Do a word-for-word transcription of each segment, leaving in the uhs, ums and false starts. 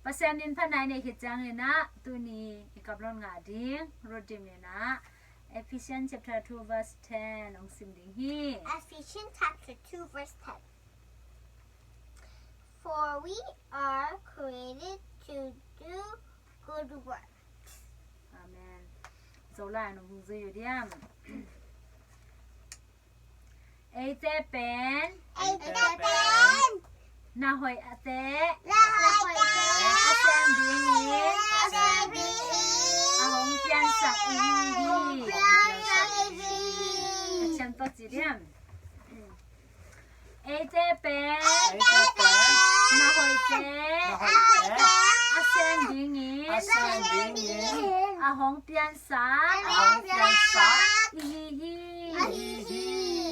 Pasian min phatna i neih khit ciangin ah tuni i kaplawh ngah ding Ruth Dim in ah Ephesians chapter two verse ten hong sim ding hi. Ephesians chapter two verse ten. For we are created to do good works. Amen. Zolai nong hong zui uh diam. Eite pen, eite pen na hoihte, na hoihte a sem dingin, a sem dingin a hong piansak i hi hi. Hong piansak i hi hi. A ciam tawh ci diam. Eite pen, eite pen na hoihte, na hoihte a sem dingin, a sem dingin a hong piansak, a hong piansak i hi hi. I hi hi.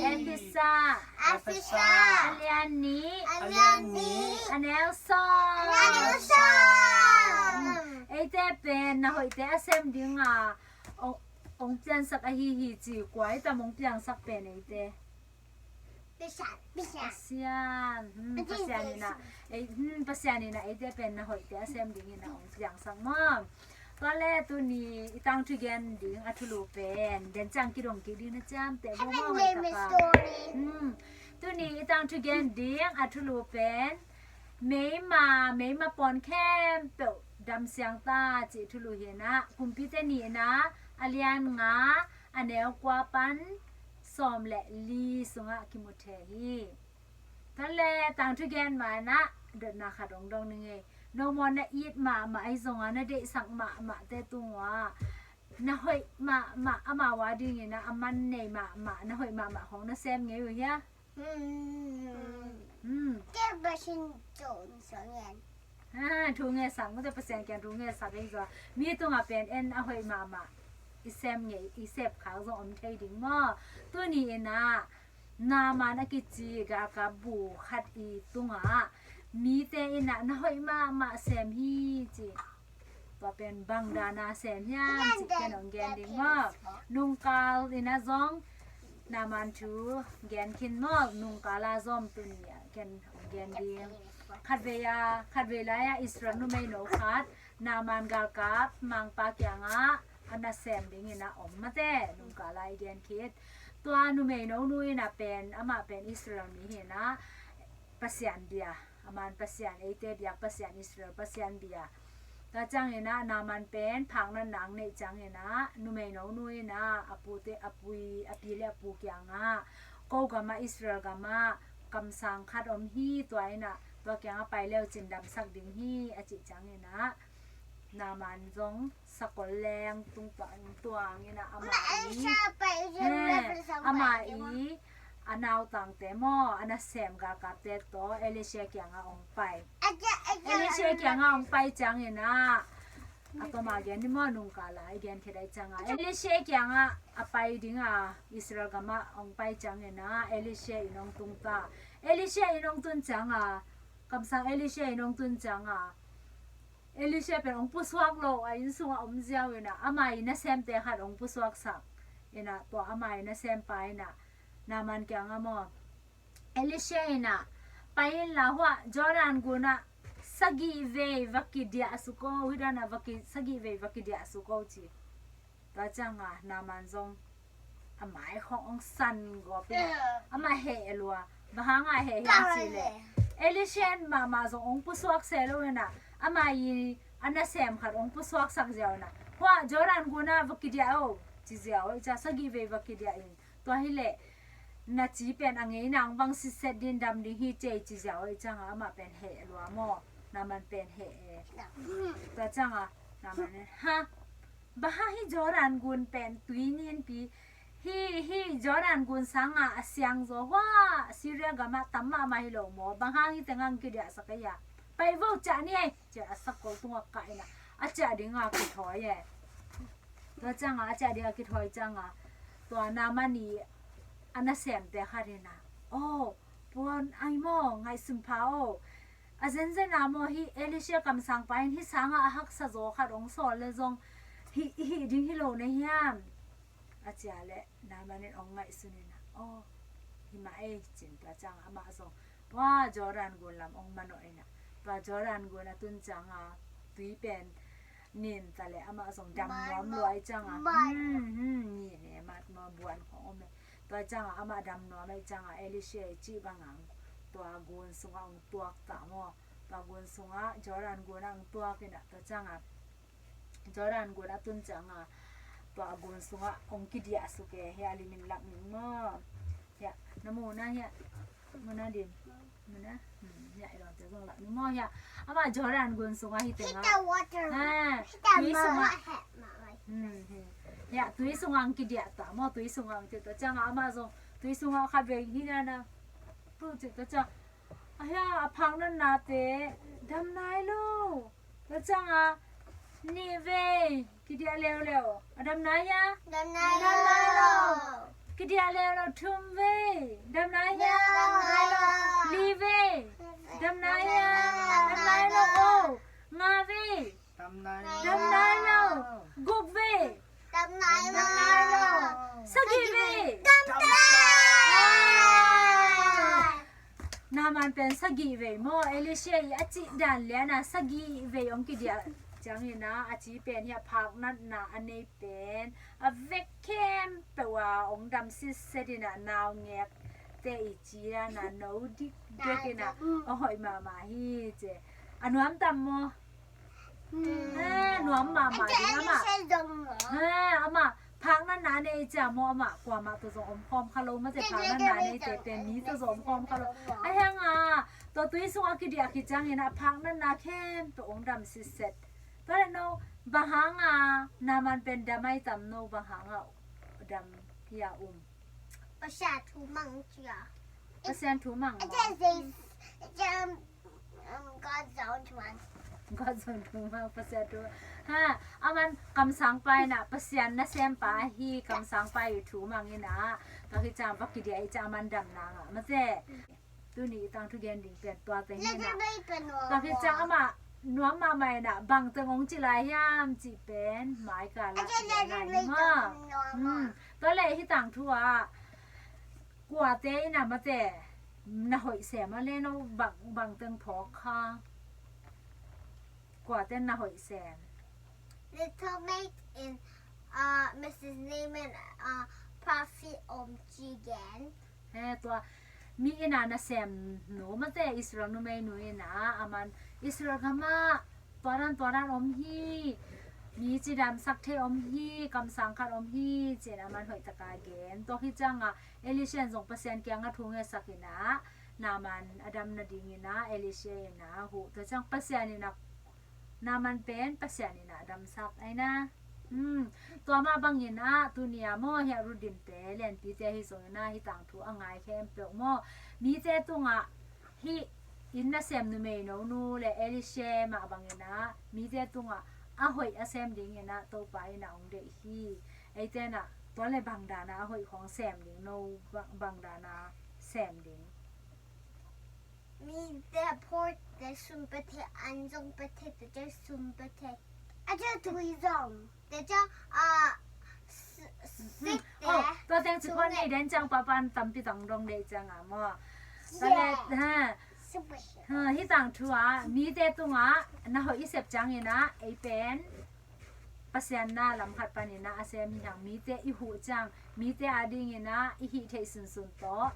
Efesa, Efesa a lian nih, a lian nih a neu sawm, a neu sawm. Eite pen na hoihte a sem ding a hong, hong piansak ahi hi ci. Kua i tam hong piansak pen eite? Pasian, Pasian. Pasian. Hmm, Pasian in ah, ei, hmm, Pasian in ah eite pen na hoihte a sem dingin ah hong piansak maw. Tua leh tuni i tangthu gen ding a thulu pen den ciang kidong kik ding na ciamteh bo maw. Hmm. Tuni i tangthu gen ding a thulu pen meima, meima pawn khempeuh dam siang ta cih thulu hi in ah, Kumpite nihna a lian nga a neu kua pan sawm le li sungah kimu thei hi. Tua leh tangthu gen ma in ah dotna khat hong dong ning ei. Note maw, na it mahmah ahi zongah, na deihsak mahmahte tungah na hoih mahmah, amau a dingin ah a man nei mahmah, na hoih mahmah khong na sem ngei uh hia? Hmm. Hmm. Ha, thu ngetsak, mute Pasian kiang thu ngetsak ei zaw. Mi tungah pen en a hoih mahmah i sem ngei, i sep khak zong om thei ding maw. Tuni in ah Naaman a kici galkap bu khat i tungah mite in ah na hoih mahmah sem hi ci. Tua pen bang dana sem hiam cih ken hong gen ding maw. Nungkal in ah zong Naaman thu gen khin maw. Nungkal a zom tuni ah ken hong gen ding. Khatvei a, khatvei lai-ah Israel numeino khat Naaman galkap mangpa kiangah a nasem dingin ah om mate. Nungkal a i gen khit. Tua numeino nu in ah pen, amah pen Israel mi hi in ah Pasian bia, aman Pasian, eite biak Pasian, Israel Pasian bia. Tua ciangin ah Naaman pen phakna nang neih ciangin ah numeino nu in ah a pute, a pui, a pi le a pu kiangah, ko gamah, Israel gamah kamsang khat om hi, tua in ah tua kiangah pai le uh cin damsak ding hi, a cih ciangin ah Naaman zong sakol leng tung tuang, tuang in ah amah i, amah i a nautangte maw, a nasem galkapte tawh Elisha kiangah hong pai. Elisha kiangah hong pai ciangin ah, a tawma gen ni maw, nungkal a i gen khit ahih ciangah Elisha kiangah a pai ding a, Israel gamah hong pai ciangin ah Elisha in hong tung ta. Elisha in hong tun ciangah, kamsang Elisha in hong tun ciangah Elisha pen hong pusuak lo, a inn sungah om ziau in ah, ama i nasemte khat hong pusuaksak in ah, tua ama i nasempa in ah Naaman kiangah maw, Elisha in ah, pai inla, hua Jordan gun ah sagih vei va kidiah suk o, hih dan ah va ki, sagih vei va kidiah suk o ci. Tua ciangah Naaman zong a mai khong hong san gawp in ah, amah heh lua. Bang hangah heh hiam cih leh, Elisha in mahmah zong hong pusuak se lo in ah, ama i a nasem khat hong pusuaksak ziau in ah, hua Jordan gun ah va kidiah o ci ziau, i ca sagih vei va kidiah in. Tua hileh na ci pen a ngeina hong bang sitset ding, dam ding hi cei ci ziau, i ciangah amah pen heh lua maw. Naaman pen heh e. Tua ciangah Naaman in, ha, bang hang hih Jordan gun pen tui ninpi, hih, hih Jordan gun sangah a siangzaw hua Syria gamah tam mahmah hi lo maw, bang hang hih tengah hong kidiahsak ei a, pai vo, ciah ni ei, ciah a sakol tungah kah in ah a ciah dingah kithawi e. Tua ciangah a ciah dingah kithawi ciangah tua Naaman i a nasemte khat in ah, aw, puan ai maw, ngaihsun pha o. A zenzen a maw, hih Elisha kamsangpa in hih sangah a haksa zaw khat hong sawl le zong hih, hih ding hi lo na hiam? A ci a leh Naaman in hong ngaihsun in ah, aw, hi mah ei ci in. Tua ciangah amah zong, tua Jordan gun lam hong manawh in ah, Tua Jordan gun a tun cianga tui pen nin ta le amah zong dam nuam lua i cianga, hmm, hmm, ni ne mat maw, buan khong om e. Tua cianga amah dam nuam e cianga Elisha i cih banga tua gun sunga ong tuak ta maw. Tua gun sunga Jordan gun a ong tuak ina tua cianga Jordan gun a tun cianga tua gun sunga ong kidiah suk e. Hia limin lak ning maw. Hia na mu na hia. Mu na dim. Mu na. Hmm, hia i lawmte zong lak ning maw hia. Ama Jordan gun sunga hi tenga. Hit the water. Ha, hit the tui sunga. Hmm, hmm. Hia tui sunga ong kidiah ta maw, tui sunga ong kidiah ta cianga ama zong tui sunga khat vei hi na na. Tu cik ta cianga. Ahia, a phak natnate dam nai lo. Tua cianga nih vei kidiah leuleu a dam nai hia? Dam nai lo. Kidiah leuleu thum vei dam nai hia? Dam nai lo. Li vei dam nai hia? Dam nai lo. O, nga vei dam nai lo. Guk vei dam nai lo. Sagih vei dam nai lo. Naaman pen sagih vei maw, Elisha i a cih dan liana sagih vei ong kidiah ciangina a ci pen hia phak natna a nei pen a vek khempeuh a ong dam sitset ina naungek te i ci dana no dikdek ina a hoih mahmah hi ci. A nuam tam maw? Ha, nuam mahmah ding amah. Ha, amah phak natna nei cia maw, amah kuamah tawh zong om khawm kha lo mate, phak natna nei tete mi tawh zong om khawm kha lo. A hianga tua tui sungah kidiah khit ciangin a phak natna khempeuh ong dam sitset. Tua le no bang hanga Naaman pen dam ai tam, no bang hanga dam hia um? Pasian thu mang cia. Pasian thu mang. Um, God's own one. God's own one, Pasian thu. Ha, aman kamsangpa ina, Pasian nasempa ahi kamsangpa i thu mang ina. Tua hi ciang va kidiah i ciang aman damna ngah mate. Tuni i tangthu gen ding pen tua teng ina. Tua hi ciang ama nuam mahmah ina, bang teng ong ci lai hiam cih pen mai ka la gen lai ni ma. Hmm. Tua le hi tangthu ah kuate ina mate na hoih sem a le no bang, bang teng phawk kha? Kuate na hoih sem? Little mate in, uh, Missus Naaman, uh, prophet om ci gen. He tua mi ina nasem nu mate Israel numeinu ina aman Israel gama tuaran tuaran om hi, mi cidamsak thei om hi, kamsang khat om hi, cin aman hoih taka gen. Tua hi cianga Elisha in zong Pasian kianga thu ngetsak ina, Naaman a dam nading ina, Elisha ina huh. Tua ciang Pasian ina, Naaman pen Pasian ina a damsak aina. Hmm. Tua mah bangin ah, tunia maw, hia Ruth dinte, lianpite hi zongin ah, hi tangthu a ngai khempeuh maw. Mite tungah, hih inn nasem numeinu nu le Elisha mah bangin ah, mite tungah a hoih a sem dingin ah, Topa in ah ong deih hi. Eite in ah, tua le bang dana a hoih khawng sem ding, no bang, bang dana sem ding. Mite poor te sum pia thei, an zong pia thei, te sum pia thei. A cia tui zong. Te ciang, ah, s-, s-, sik te. Oh, tua teng ci khuan nei den ciang papan tampi tang dong deih ciang a maw. Tua le, ha. Ha, hi tangthu ah, mite tungah na hoih i sep ciangin ah, ei pen Pasian na lam khat panin ah a sem hi hang, mite i huh ciang, mite adingin ah i hih theih sunsun tawh,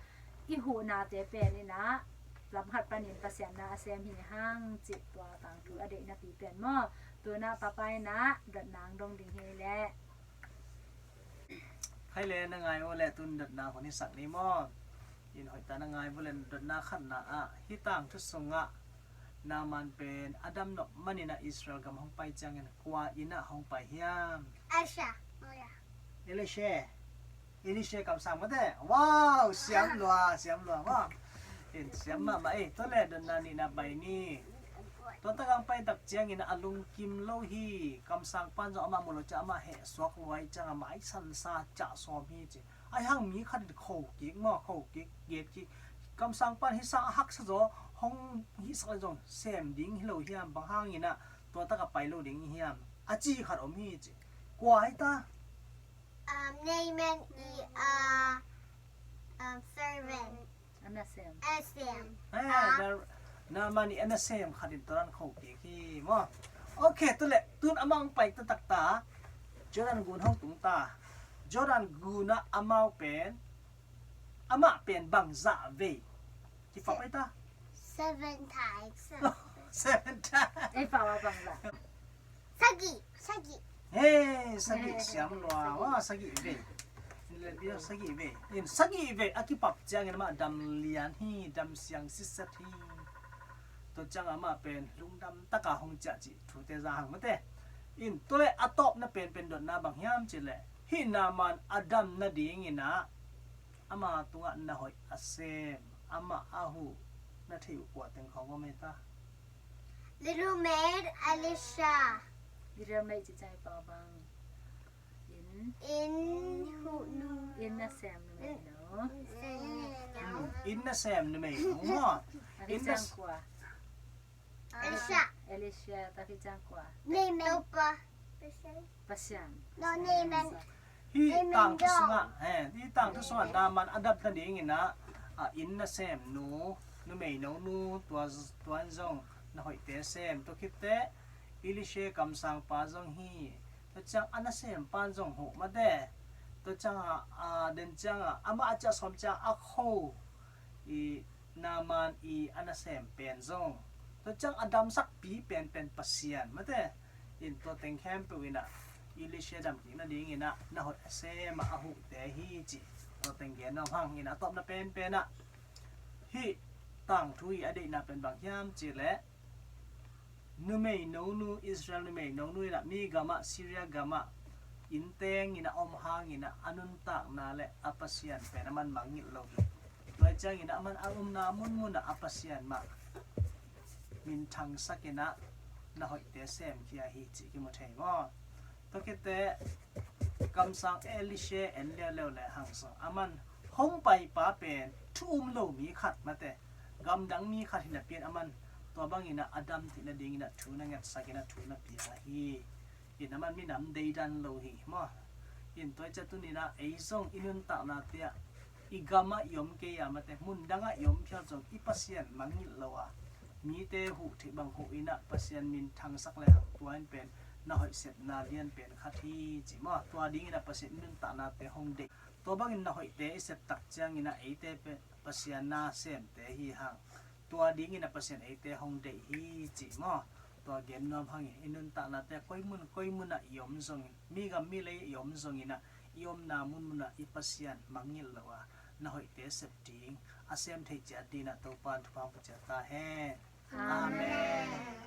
i huhnate pen in ah lam khat panin Pasian na a sem hi hang cih tua tangthu a deihnapi pen maw. Tuna papa in ah dotna ang dong ding hi leh. Khai le na ngai uh leh tun dotna hun i sak ni maw. In hoihta na ngai uh leh dotna khatna ah, hi tangthu sungah Naaman pen a dam nop manin ah Israel gam hong pai ciangin kua in ah hong pai hiam? Elisha. Elisha. Elisha kamsang mate. Wow, siam lua, siam lua maw. In siam mahmah ei, tua le dotna nihna pai ni. Tua tak ang pai tak ciangin a lungkim lo hi. Kamsang pan zong amah mu lo ciang amah heh suak lua hi ciang a maisan sa ciah sawm hi ci. Ai hang mi khat in kho kik maw, kho kik, get kik. Kamsang pan hih sang a haksa zaw hong hih sak le zong sem ding hi lo hiam, bang hangin ah tua tak a pai lo ding hiam, a ci khat om hi ci. Kua hi ta? Um, Naaman i, uh, um, servant. A nasem. A nasem. Eh, ah. Na, Naaman i a nasem khat in tua dan kho kik hi maw. Ok, tu leh tun amah hong pai taktak ta. Jordan gun hong tung ta. Jordan gun ah amau pen, amah pen bangzah vei kipap ai ta? Seven times. Seven times. Ei, pau a bangzah. Sagih, sagih. Hei, sagih. Hei, siam lua. Sagih. Wah, sagih vei. Sagih vei. In sagih vei a kipap ciangin amah dam lian hi, dam siang sitset hi. Tua ciang amah pen lungdam taka hong ciah cih thute za hang mate. In tua leh a tawpna penpen dotna bang hiam cih leh, hih Naaman a dam nadingin ah ama tungah na hoih a sem, amah a huh na thei uh kua teng khawng om ei ta? Little maid Elisha. Little maid ci cai pa bang. Inn. Inn huh nu. Inn nasem numei nu. Inn nasem numei nu maw? Inn nasem kua? Elisha. Elisha, tua khit ciang kua? Naaman. Topa. Pasian. Pasian. No, Naaman. Hih tangthu sungah, eh, hih tangthu sungah Naaman a dam nadingin ah, a inn nasem nu, numei no nu, tua, tua in zong na hoihte sem. Tua khit teh Elisha kamsangpa zong hi. Tua ciang a nasempa in zong huh mate. Tua ciang a, a den ciang a, amah a ciah sawm ciang a kho i Naaman i a nasem pen zong, tua ciang a damsakpi penpen Pasian mate. In tua teng khempeuh in ah Elisha dam kik nadingin ah na hoih a sem a, a huhte hi cih tua teng gen nuam hang. In a tawpna penpen ah hih tangthu i a deihna pen bang hiam cih leh, numei no nu, Israel numei no nu in ah mi gamah, Syria gamah inn tengin a om hangin ah a nuntakna le a Pasian pen aman mangngilh lo hi. Tua ciangin ah aman a omna munmun ah a Pasian mah minthangsak in ah na hoihte semkhia hi cih kimu thei maw? Tua khit teh kamsang Elisha en liauleu le hang zong aman hong paipa pen thu um lo mi khat mate, gamdang mi khat hi napi-in aman tua bangin ah a dam theih nadingin ah thu na ngetsak in ah thu na pia hi. In aman minam deidan lo hi maw? In tua ciang tuni-in ah ei zong i nuntaknate ah i gamah i om kei a mate, mun dangah i om phial zong i Pasian mangngilh lo a, mite huh theih bang huh in ah Pasian minthangsak le hang tua in pen na hoih sepna lian pen khat hi ci maw? Tua dingin ah Pasian i nuntaknate hong deih. Tua bangin na hoihte i sep tak ciangin ah eite pen Pasian na semte hi hang. Tua dingin ah Pasian eite hong deih hi ci maw? Tua gen nuam hangin i nuntaknate koi mun koi mun ah i om zongin, mi gam mi lei i om zongin ah i omna munmun ah i Pasian mangngilh lo a, na hoihte sep ding, a sem thei ciat dingin ah Topa'n thupha hong pia ciat ta hen. Amen.